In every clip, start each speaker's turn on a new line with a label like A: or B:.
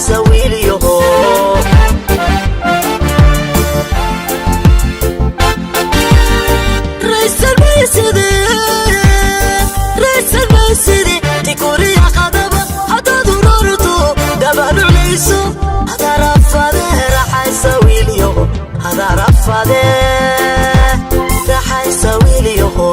A: Raxaysa wiilyaho. Tikuriya qadaba hadaad urorto dabaluclayso, hadarafade raxaysa wiilyaho, hadarafade raxaysa wiilyaho.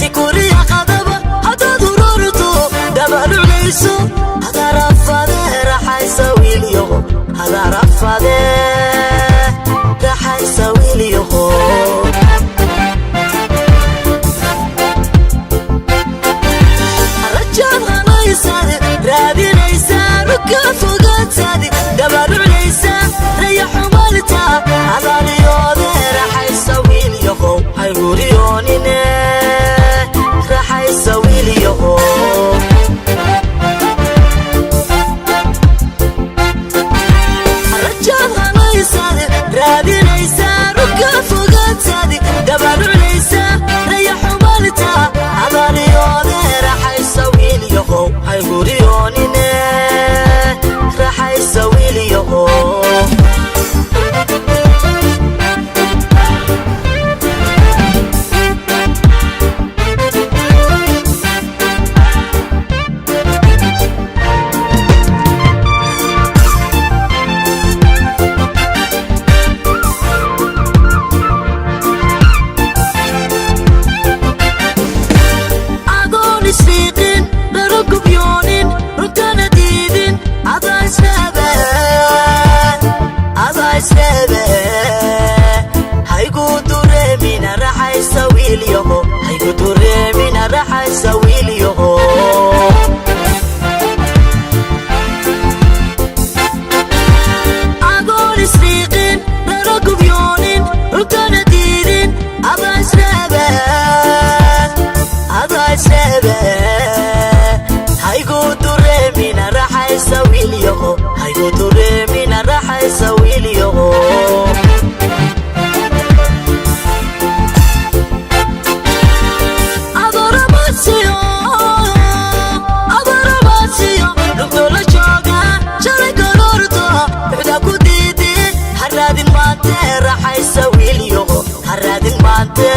A: Tikuriya qadaba hadaad urorto dabaluclayso, hadarafade raxaysa wiilyaho, hadarafade raxaysa wiilyaho. Rajaad hanaysaad raadinaysaa, ruka fogaataad dabaluclaysaa, rayaxumalta adaaliyoode raxaysa wiilyaho, hayguriyoonine raxaysa wiilyaho. Rajaad hanaysaad raadinaysaa, ruka fogaataad dabaluclaysaa, rayaxumalta adaaliyoode raxaysa wiilyaho, hayguriyoonine raxaysa wiilyaho. Adoon isfiiqin, dharo gubyoonin, runtana diidin, adaa isreebe, adaa isreebe. Haygu dureemina raxaysa wiilyaho, haygu dureemina raxaysa wiilyaho. Adoon isfiiqin, dharo gubyoonin, runtana diidin, adaa isreebe, adaa isreebe. Haygu dureemina raxaysa wiilyaho, haygu dureemina raxaysa wiilyaho. Adoramasiyo lugtola jooga shalay gororto buxda ku diidi, haraadin maante raxaysa wiilyaho, haraadin maante.